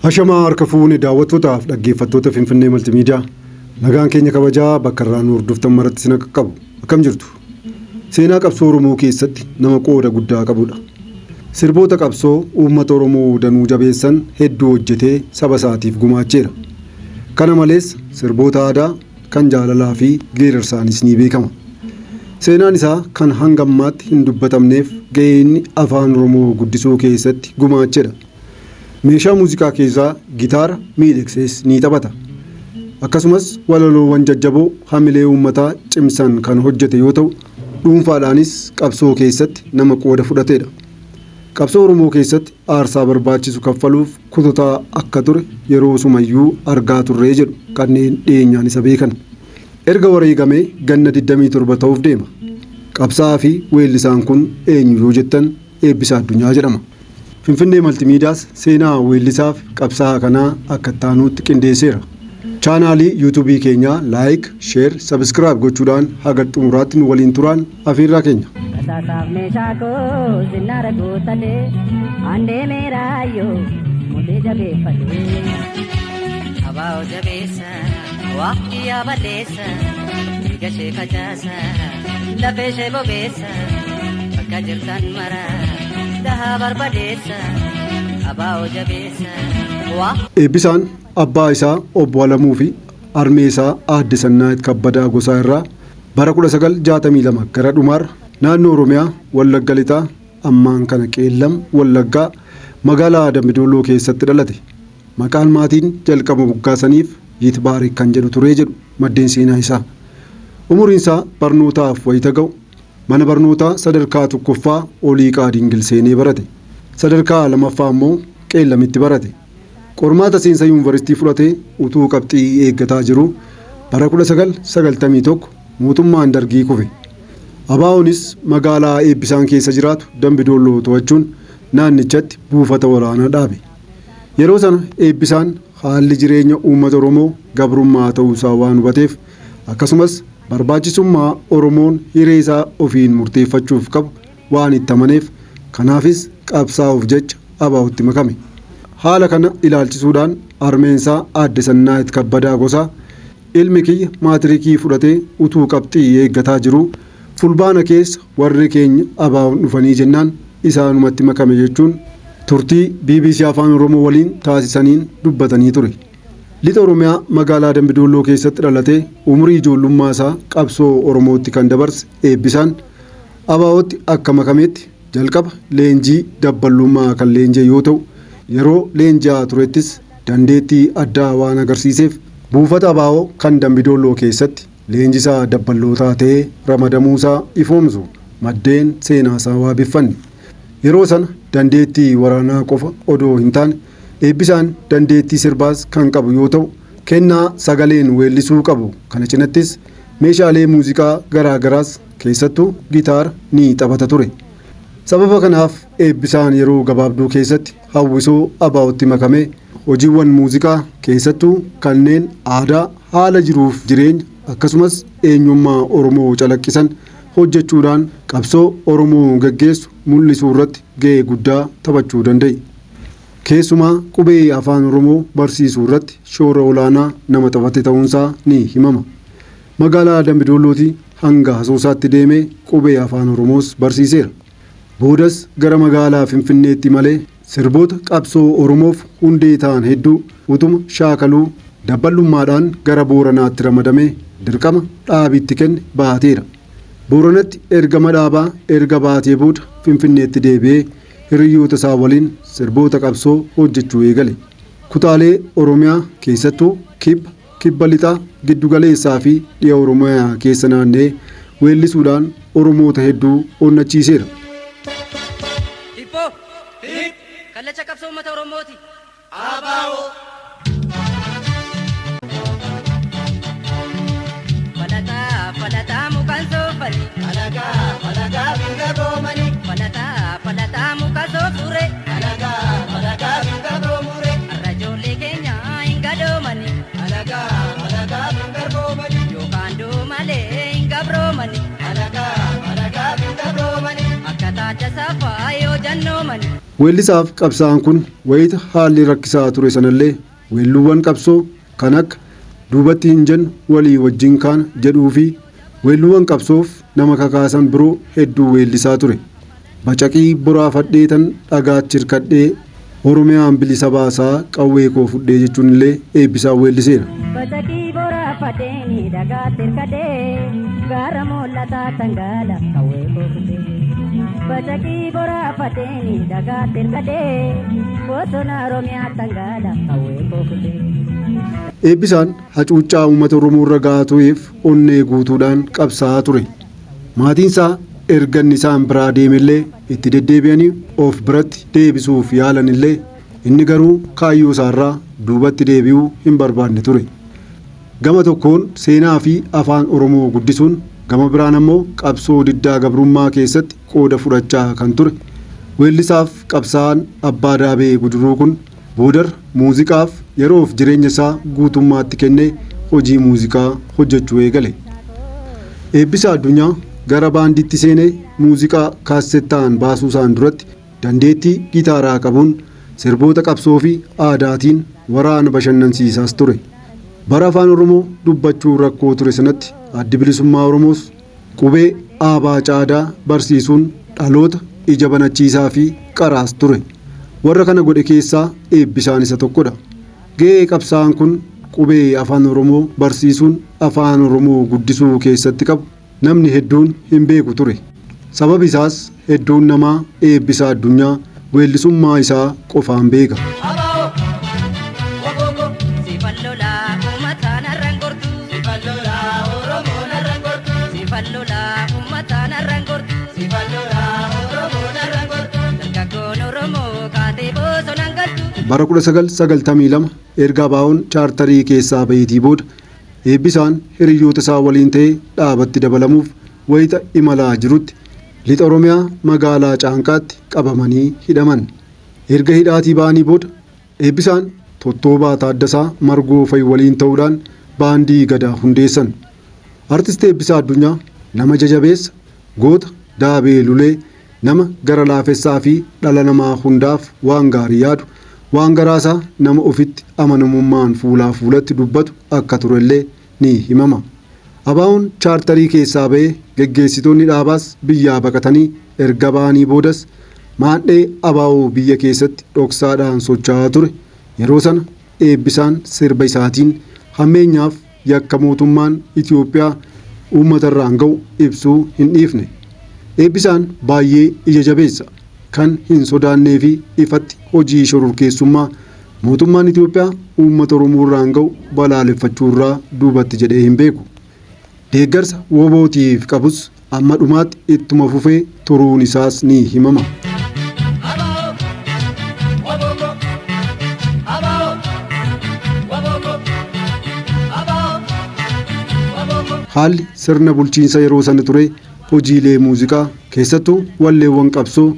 Ashamaa harka fuune daawwattootaaf dhaggeeffattoota Finfinnee Maltimiidiyaa. Nagaan keenya kabajaa bakka irraa nu hordoftan maratti sin qaqqabu. Akkam jirtu? Seenaa qabsoo Oromoo keessatti nama qooda guddaa qabudha. Sirboota qabsoo uummata Oromoo danuu jabeessan hedduu hojjetee saba isaatiif gumaacheera. Kana malees sirboota aadaa kan jaalalaa fi geerarsaanis ni beekama. Seenaan isaa kan hanga ammaatti hin dubbatamneef gahee inni afaan Oromoo guddisuu keessatti gumaachedha. Meeshaa muuziqaa keessaa gitaara miidhagsees ni taphata. Akkasumas walaloowwan jajjaboo hamilee uummataa cimsan kan hojjete yoo ta'u, dhuunfaadhaanis qabsoo keessatti nama qooda fudhatedha. Qabsoo Oromoo keessatti aarsaa barbaachisu kaffaluuf kutataa akka ture yeroo sumayyuu argaa turree jedhu kanneen dhiyeenyaan isa beekan. Erga wareegamee ganna 27 ta'uuf deema. Qabsaa'aa fi weellisaan kun eenyu yoo jettan Eebbisaa Addunyaa jedhama. Finfinnee Maltimiidiyaas seenaa weellisaaf qabsaa'aa kanaa akka itti aanutti qindeesseera. Chaanaalii yuutuubii keenyaa like, share, subscribe gochuudhaan haga xumuraatti nu waliin turaan afeerraa keenya. Rasaasaaf meeshaa koo sinnaara guuttatee aan deemeeraayyoo mudhii jabeeffatee. Abaa'oo jabeessa, waqtii yaa balleessa, dhiiga ishee facaasa, lafee ishee bobeessa, bakka jirtan mara, dhahaa barbadeessa, abaa'oo jabeessa, waqtii. Eebbisaan abbaa isaa obbo Alamuu fi harmee isaa aadde Sannaayit Kabbadaa Gosaa irraa bara 1962 gara dhumaarra naannoo Oromiyaa Wallagga Lixaa ammaan kana Qeellam Wallaggaa magaalaa Dambidolloo keessatti dhalate. Maqaan maatiin jalqaba moggaasaniif Yitbaarik kan jedhu turee jedhu maddeen seenaa isaa. Umuriin isaa barnootaaf wayita ga'u mana barnootaa sadarkaa tokkoffaa Oliiqaa Dingil seenee barate. Sadarkaa lamaffaa immoo Qeellamitti barate. Qormaata seensa yuunivarsiitii fudhatee utuu qabxii eeggataa jiruu bara 1991 mootummaan Dargii kufe. ABO'nis magaalaa Eebbisaan keessa jiraatu Dambidolloo to'achuun naannichatti buufata waraanaa dhaabe. Yeroo sana Eebbisaan haalli jireenya uummata Oromoo gabrummaa ta'uusaa waan hubateef akkasumas barbaachisummaa Oromoon hiree isaa ofiin murteeffachuuf qabu waan itti amaneef kanaafis qabsaa'uuf jecha ABO'tti makame. Haala kana ilaalchisuudhaan harmeensaa aadde Sannaayit Kabbadaa Gosaa ilmi kiyya maatirikii fudhatee utuu qabxii eeggataa jiruu fulbaana keessa warri keenya ABO'n dhufanii jennaan isaanumatti makame jechuun turtii BBC Afaan Oromoo waliin taasisaniin dubbatanii ture. Lixa Oromiyaa magaalaa Dambidolloo keessatti dhalatee umurii ijoollummaa isaa qabsoo Oromootti kan dabarse Eebbisaan ABO'tti akka makametti jalqaba leenjii dabballummaa kan leenjee yoo ta'u yeroo leenji'aa turettis dandeettii addaa waan agarsiiseef buufata ABO kan Dambidolloo keessatti leenjisaa dabballootaa ta'ee ramadamuusaa ifoomsu maddeen seenaasaa waabeffanne. Yeroo sana dandeettii waraanaa qofa odoo hin taane Eebbisaan dandeettii sirbaas kan qabu yoo ta'u kennaa sagaleen weellisuu qabu kana cinattis meeshaalee muuziqaa garaa garaas keessattuu gitaara ni taphata ture. Sababa kanaaf Eebbisaan yeroo gabaabduu keessatti hawwisoo ABO'tti makamee hojiiwwan muuziqaa keessattuu kanneen aadaa haala jiruuf jireenya akkasumas eenyummaa Oromoo calaqqisan hojjechuudhaan qabsoo Oromoo geggeessu mul'isuu irratti gahee guddaa taphachuu danda'e. Keessumaa qubee afaan Oromoo barsiisuu irratti shoora olaanaa nama taphate ta'uunsaa ni himama. Magaalaa Dambidollootii hanga Asoosaatti deemee qubee afaan Oromoos barsiiseera. Boodas gara magaalaa Finfinneetti malee sirboota qabsoo Oromoof hundee ta'an hedduu utuma shaakaluu dabballummaadhaan gara Booranaatti ramadamee dirqama dhaabitti kenne baateera. Booranatti ergama dhaabaa erga baatee booda Finfinneetti deebi'ee hiriyoota isaa waliin sirboota qabsoo hojjechuu eegale. Kutaalee Oromiyaa keessattuu kibba, kibba lixaa, giddugaleessaa fi dhiha Oromiyaa keessa naanna'ee weellisuudhaan Oromoota hedduu onnachiiseera. Hibboo! Kallacha qabsoo uummata Oromooti. Falataa falataa mukaan soofani. Alagaa alagaa binga goomani. Falataa falataa muka soofure. Alagaa alagaa binga goomure. Har'a ijoollee keenya hin gadoomani. Alagaa alagaa binga goomani. Yookaan duu malee hin gabroomani. Alagaa alagaa binga goomani. Akka taata safaa yoo jannoomani. Weellisaaf qabsaa'aan kun wayita haalli rakkisaa ture sanallee weelluuwwan qabsoo kan akka duubatti hin jennu walii wajjin kaana jedhuu fi weelluuwwan qabsoof nama kakaasan biroo hedduu weellisaa ture. Bacaqii boraafadhee tan dhagaatti hirkadhee Oromiyaan bilisa baasaa qawwee koo fudhee jechuun illee Eebbisaan weelliseera. Bacaqii boraafadheeni dhagaatti hirkadhee gaara mul'ataa tangaala qawwee koo fudhee. Bacaqii boraafadheeni dhagaatti hirkadhee bosona Oromiyaa tangaala qawwee koo fudhee. Eebbisaan hacuuccaa uummata Oromoo irra gahaa tureef onnee guutuudhaan qabsaa'aa ture. Maatiin isaa erga inni isaan biraa deemellee itti deddeebi'anii of biratti deebisuuf yaalan illee inni garuu kaayyoo isaarraa duubatti deebi'uu hin barbaanne ture. Gama tokkoon seenaa fi afaan Oromoo guddisuun gama biraan ammoo qabsoo diddaa gabrummaa keessatti qooda fudhachaa kan ture weellisaaf qabsaa'aan Abbaa Daabee Guduruu kun boodarra muuziqaaf yeroof jireenya isaa guutummaatti kennee hojii muuziqaa hojjechuu eegale. Eebbisaa Addunyaa gara baandiitti seenee muuziqaa kaassettaan baasuu isaan duratti dandeettii gitaaraa qabuun sirboota qabsoo fi aadaatiin waraana bashannansiisaas ture. Bara afaan Oromoo dubbachuu rakkoo ture sanatti addi bilisummaa Oromoos qubee aabaa caadaa barsiisuun dhaloota ija banachiisaa fi qaraas ture. Warra kana godhe keessaa Eebbisaan isa tokkodha. Ga'ee qabsaa'aan kun qubee afaan Oromoo barsiisuun afaan Oromoo guddisuu keessatti qabu namni hedduun hin beeku ture. Sababi isaas hedduun namaa Eebbisaa Addunyaa weellisummaa isaa qofaan beeka. Abaa'oo Wabooko Sifan lolaa uummataan har'aan gortu. Sifan lolaa Oromoon har'aan gortu. Sifan lolaa uummataan har'aan gortu. Sifan lolaa Oromoon har'aan gortu. Dargaggoon Oromoo kaatee bosonaan galtu. Bara 1992 erga ABO'n chaartarii keessaa bahiitii booda Eebbisaan hiriyoota isaa waliin ta'ee dhaabatti dabalamuuf wayita imalaa jirutti lixa Oromiyaa magaalaa Caanqaatti qabamanii hidhaman. Erga hidhaatii ba'anii booda Eebbisaan Tottoobaa Taaddasaa Margoo fa'i waliin ta'uudhaan baandii Gadaa hundeessan. Artist Eebbisaa Addunyaa nama jajabeessa, goota Daabee Lulee, nama gara laafessaa fi dhala namaa hundaaf waan gaarii yaadu, waan garaasaa nama ofitti amanamummaan fuulaa fuulatti dubbatu akka turellee ni himama. ABO'n chaartarii keessaa ba'ee geggeessitoonni dhaabaas biyyaa baqatanii erga ba'anii boodas maandhee ABO biyya keessatti dhoksaadhaan socho'aa ture. Yeroo sana Eebbisaan sirba isaatiin hammeenyaaf yakka mootummaan Itoophiyaa uummata irraan ga'u ibsuu hin dhiifne. Eebbisaan baay'ee ija jabeessa kan hin sodaannee fi ifatti hojii shororkeessummaa mootummaan Itoophiyaa uummata Oromoo irraan ga'u balaaleffachuu irraa duubatti jedhee hin beeku. Deeggarsa WBOtiif qabus amma dhumaatti ittuma fufee turuun isaas ni himama. Abaa'oo Wabooko Abaa'oo Wabooko Abaa'oo Wabooko. Haalli sirna bulchiinsa yeroo sana ture hojiilee muuziqaa keessattuu walleewwan qabsoo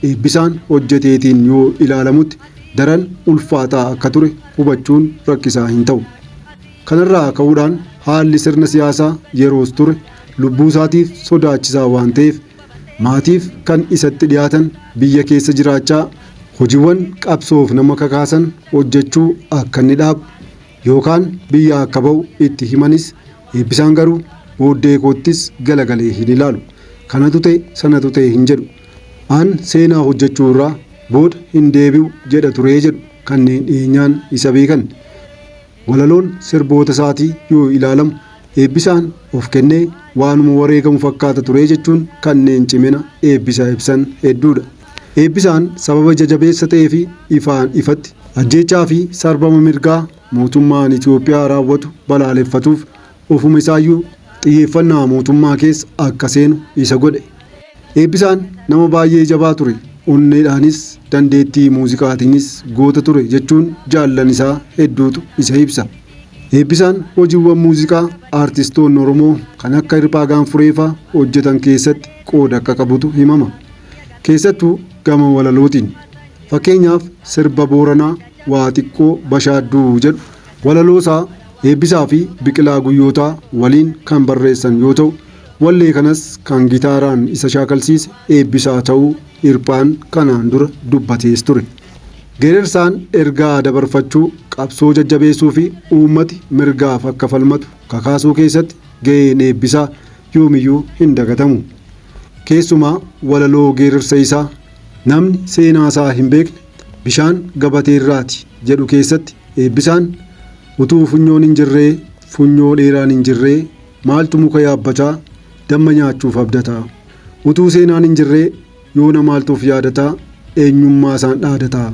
Eebbisaan hojjeteetiin yoo ilaalamutti daran ulfaataa akka ture hubachuun rakkisaa hin ta'u. Kanarraa ka'uudhaan haalli sirna siyaasaa yeroos ture lubbuu isaatiif sodaachisaa waan ta'eef maatiif kan isatti dhiyaatan biyya keessa jiraachaa hojiiwwan qabsoof nama kakaasan hojjechuu akka inni dhaabu yookaan biyya akka ba'u itti himanis Eebbisaan garuu booddee koottis galagalee hin ilaalu. Kanatu ta'e sanatu ta'e hin jedhu. An seenaa hojjechuu irraa booda hin deebi'u jedha turee jedhu kanneen dhiyeenyaan isa beekan. Walaloon sirboota isaatii yoo ilaalamu Eebbisaan of kennee waanuma wareegamu fakkaata turee jechuun kanneen cimina Eebbisaa ibsan hedduudha. Eebbisaan sababa jajabeessa ta'ee fi ifaan ifatti ajjeechaa fi sarbama mirgaa mootummaan Itoophiyaa raawwatu balaaleffatuuf ofuma isaayyuu xiyyeeffannaa mootummaa keessa akka seenu isa godhe. Eebbisaan nama baay'ee jabaa ture. Onneedhaanis dandeettii muuziqaatiinis goota ture jechuun jaallan isaa hedduutu isa ibsa. Eebbisaan hojiiwwan muuziqaa aartistoonni Oromoo kan akka Hirphaa Gaanfureefaa hojjetan keessatti qooda akka qabutu himama. Keessattuu gama walalootiin. Fakkeenyaaf sirba Booranaa waa xiqqoo bashaadduu jedhu walaloosaa Eebbisaa fi Biqilaa Guyyootaa waliin kan barreessan yoo ta'u, Wallee kanas kan gitaaraan isa shaakalsiise Eebbisaa ta'uu Hirphaan kanaan dura dubbatees ture. Geerarsaan ergaa dabarfachuu, qabsoo jajjabeessuu fi uummati mirgaaf akka falmatu kakaasuu keessatti gaheen Eebbisaa yoomiyyuu hin dagatamu. Keessumaa walaloo geerarsa isaa namni seenaa isaa hin beekne bishaan gabateerraati jedhu keessatti Eebbisaan utuu funyoon hin jirree, funyoo dheeraan hin jirree, maaltu muka yaabbataa, damma nyaachuuf abdataa. Utuu seenaan hin jirree, yoona maaltuuf yaadataa, eenyummaa isaan dhaadataa.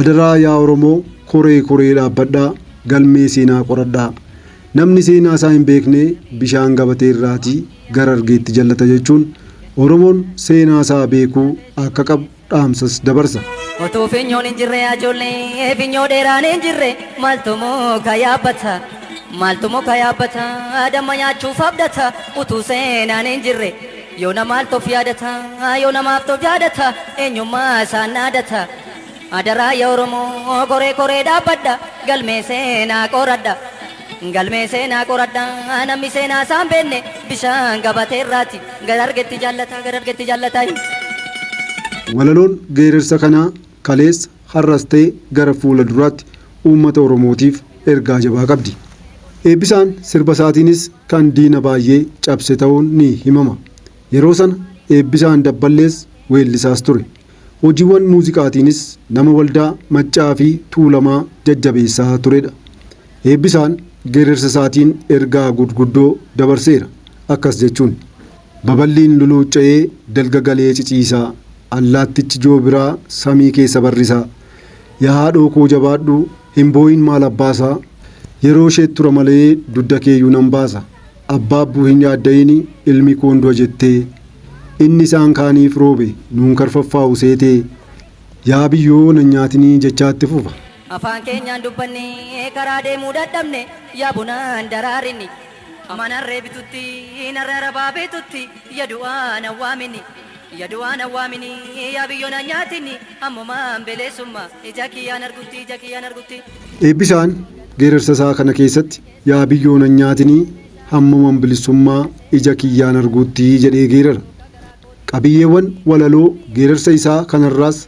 Adaraa yaa Oromoo koree koree dhaabbadhaa, galmee seenaa qoradhaa. Namni seenaa isaa hin beekne bishaan gabateerraatii gara argeetti jallata jechuun Oromoon seenaa isaa beekuu akka qabu dhaamsas dabarsa. Utuu finyoon hin jirre ijoollee finyoo dheeraan hin jirre maaltu muka yaabbata, maaltu muka yaabbata, damma nyaachuuf abdata. Utuu seenaan hin jirre yoona maaltu of yaadata, yoona maaltu of yaadata, eenyummaa isaan dhaadata. Adaraa yaa Oromoo koree koree dhaabbadha, galmee seenaa qoradha. Galmee seenaa qoradha, namni seenaa isaan beekne bishaan gabateerraati gara argetti jaallata, gara argetti jaallata. Walaloon geerarsa kanaa kaleessa har'as ta'e gara fuula duraatti uummata Oromootiif ergaa jabaa qabdi. Eebbisaan sirba isaatiinis kan diina baay'ee cabse ta'uun ni himama. Yeroo sana Eebbisaan dabballees weellisaas ture. Hojiiwwan muuziqaatiinis nama waldaa Maccaa fi Tuulamaa jajjabeessaa turedha. Eebbisaan geerarsa isaatiin ergaa gurguddoo dabarseera. Akkas jechuun baballiin luluucca'ee dalga galee ciciisaa, allaattichi joobiraa samii keessa barrisaa, yaa haadhoo koo jabaadhu hin boo'in maal abbaasaa, yeroo ishee tura malee dugda keeyyuu nan baasa, abbaabbuu hin yaadda'ini ilmi koon du'a jettee, inni isaan kaaniif roobe nuun karfaffaa'u seetee, yaa biyyoo nan nyaatinii jechaatti fufa. Afaan keenyaan dubbanne karaa deemuu dadhabne yaa bunaan daraarinni. Manarree bitutti narra arabaa bitutti yadu'aan awwaamini. Yadu'aan awwaamini yaa biyyoon nyaatinni ammumaan beleessummaa ija kiyyaan argutti, ija kiyyaan argutti. Eebbisaan geerarsa isaa kana keessatti yaa biyyoon nyaatinii hammumaan bilisummaa ija kiyyaan argutti jedhee geerara. Qabiyyeewwan walaloo geerarsa isaa kanarraas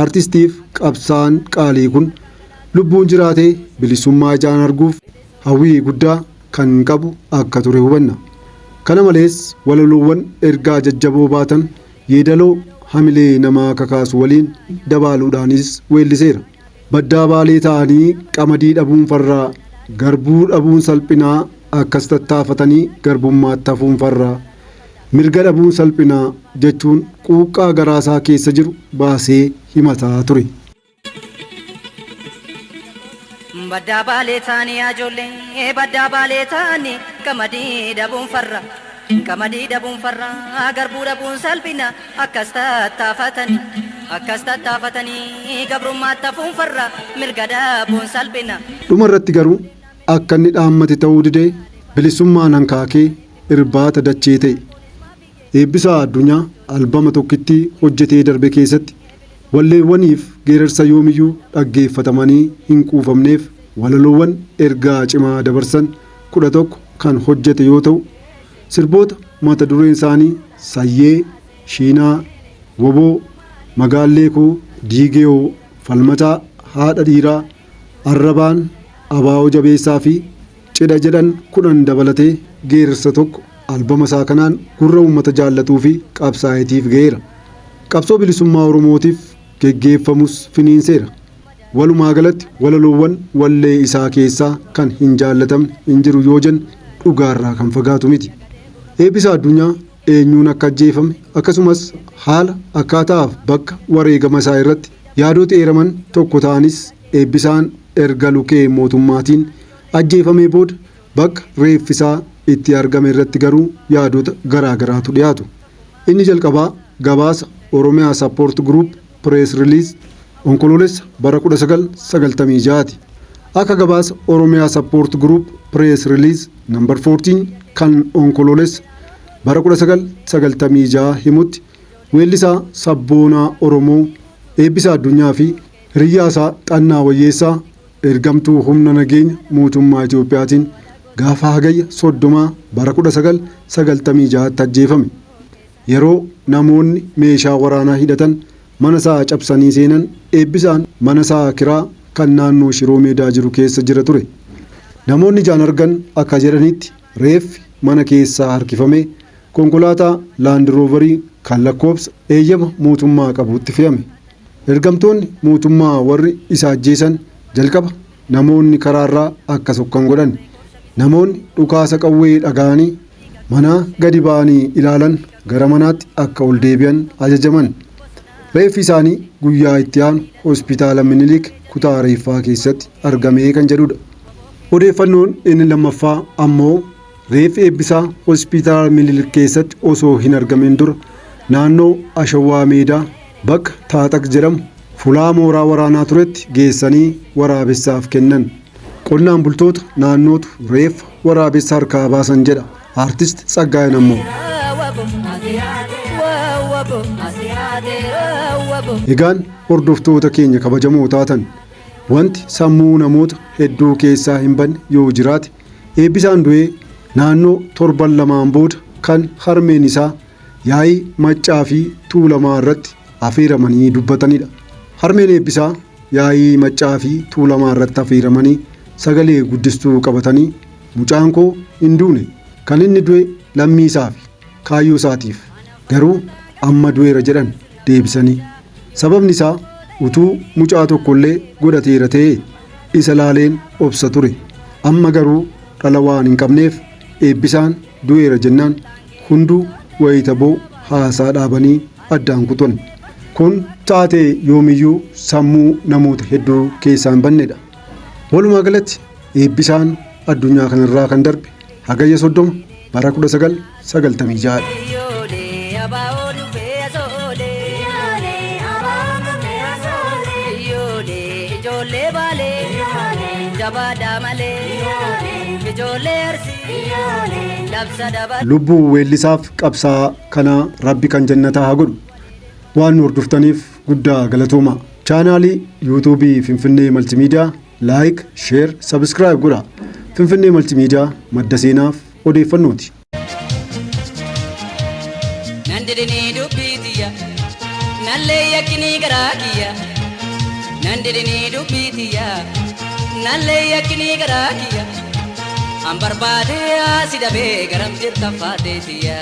aartistiif qabsaan qaalii kun lubbuun jiraatee bilisummaa ijaan arguuf hawwii guddaa kan qabu akka ture hubanna. Kana malees walaloowwan ergaa jajjaboo baatan yeedaloo hamilee namaa kakaasu waliin dabaaluudhaanis weelliseera. Baddaa baalee ta'anii qamadii dhabuun farraa, garbuu dhabuun salphinaa, akkas tattaafatanii garbummaatti hafuun farraa, mirga dhabuun salphinaa jechuun quuqqaa garaasaa keessa jiru baasee himataa ture. Baddaa baalee ta'anii ijoollee baddaa baalee ta'anii qamadii dhabuun farra, qamadii dhabuun farra, garbuu dhabuun salphina, akkas tattaafatanii, akkas tattaafatanii gabrummaatti hafuun farra, mirga dhabuun salphina. Dhuma irratti garuu akka inni dhaammate ta'uu didee bilisummaan hankaakee irbaata dachee ta'e. Eebbisaa Addunyaa albama tokkitti hojjetee darbe keessatti walleewwaniif geerarsa yoomiyyuu dhaggeeffatamanii hin quufamneef walaloowwan ergaa cimaa dabarsan 11 kan hojjete yoo ta'u, sirboota mata dureen isaanii Sayyee, Shiinaa, Woboo, Magaallee Koo, Diigeewoo, Falmataa, Haadha Dhiiraa, Arrabaan, Abaa'oo Jabeessaa fi Cidha jedhan 10 dabalatee geerarsa tokko albama isaa kanaan gurra uummata jaallatuu fi qabsaa'eetiif ga'eera. Qabsoo bilisummaa Oromootiif geggeeffamus finiinseera. Walumaa galatti walaloowwan wallee isaa keessaa kan hin jaallatamne hin jiru yoo jenne dhugaarraa kan fagaatu miti. Eebbisaa Addunyaa eenyuun akka ajjeefame akkasumas haala akkaataaf bakka wareegama isaa irratti yaadota eeraman tokko ta'anis Eebbisaan erga lukee mootummaatiin ajjeefamee booda bakka reeffisaa itti argame irratti garuu yaadota garaa garaatu dhiyaatu. Inni jalqabaa gabaasa Oromiyaa Support Group Press Release Onkoloolessa bara 1996ti. Akka gabaasa Oromiyaa Support Group Press Release number 14 kan Onkoloolessa bara 1996 himutti weellisaa sabboonaa Oromoo Eebbisaa Addunyaa fi hiriyyaasaa Xannaa Wayyeessaa ergamtuu humna nageenya mootummaa Itiyoophiyaatiin gaafa Hagayya 30 bara 1996tti ajjeefame. Yeroo namoonni meeshaa waraanaa hidhatan mana isaa cabsanii seenan Eebbisaan mana isaa kiraa kan naannoo Shiroo Meedaa jiru keessa jira ture. Namoonni ijaan argan akka jedhanitti reeffi mana keessaa harkifamee konkolaataa Laandiroovarii kan lakkoofsa eeyyama mootummaa qabutti fe'ame. Ergamtoonni mootummaa warri isa ajjeesan jalqaba namoonni karaarraa akka sokkan godhan. Namoonni dhukaasa qawwee dhaga'anii manaa gadi ba'anii ilaalan gara manaatti akka ol deebi'an ajajaman. Reeffi isaanii guyyaa itti aanu hospitaala Minilik kutaa reeffaa keessatti argamee kan jedhudha. Odeeffannoon inni lammaffaa ammoo reeffi Eebbisaa hospitaala Minilik keessatti osoo hin argamin dura naannoo Ashawwaa Meedaa bakka Taaxaq jedhamu fulaa mooraa waraanaa turetti geessanii waraabessaaf kennan. Qonnaan bultoota naannootu reeffa waraabessa harkaa baasan jedha Aartist Tsaggaayeen ammoo. Egaan hordoftoota keenya kabajamoo taatan wanti sammuu namoota hedduu keessaa hin banne yoo jiraate Eebbisaan du'ee naannoo torban lamaan booda kan harmeen isaa yaa'ii Maccaa fi Tuulamaa irratti afeeramanii dubbatanidha. Harmeen Eebbisaa yaa'ii Maccaa fi Tuulamaa irratti afeeramanii sagalee guddistuu qabatanii mucaan koo hin duune kan inni du'e lammii isaa fi kaayyoo isaatiif garuu amma du'eera jedhan deebisanii. Sababni isaa utuu mucaa tokkollee godhateera ta'ee isa laaleen obsa ture. Amma garuu dhala waan hin qabneef Eebbisaan du'eera jennaan hunduu wayita boo'u haasaa dhaabanii addaan kutan. Kun taatee yoomiyyuu sammuu namoota hedduu keessaa hin bannedha. Walumaa galatti Eebbisaan addunyaa kanarraa kan darbe Hagayya 30 bara 1996 dha. Iyyoolee abaa'oo dhufee asoolee. Iyyoolee ijoollee baalee. Jabaadhaa malee. Ijoollee arsii. Labsa daba. Lubbuu weellisaaf qabsaa'aa kanaa Rabbi kan jannataa haa godhu. Waan nu hordoftaniif guddaa galatoomaa. Chaanaalii Yuutuubii Finfinnee Maltimiidiyaa like, share, subscribe godhaa. Finfinnee Maltimiidiyaa madda seenaaf odeeffannooti. Nan didinii dubbii tiyya, nallee yakkinii garaa kiyya. Nan didinii dubbii tiyya, nallee yakkinii garaa kiyya. An barbaadee asi dabee garam jirta faatee tiyya.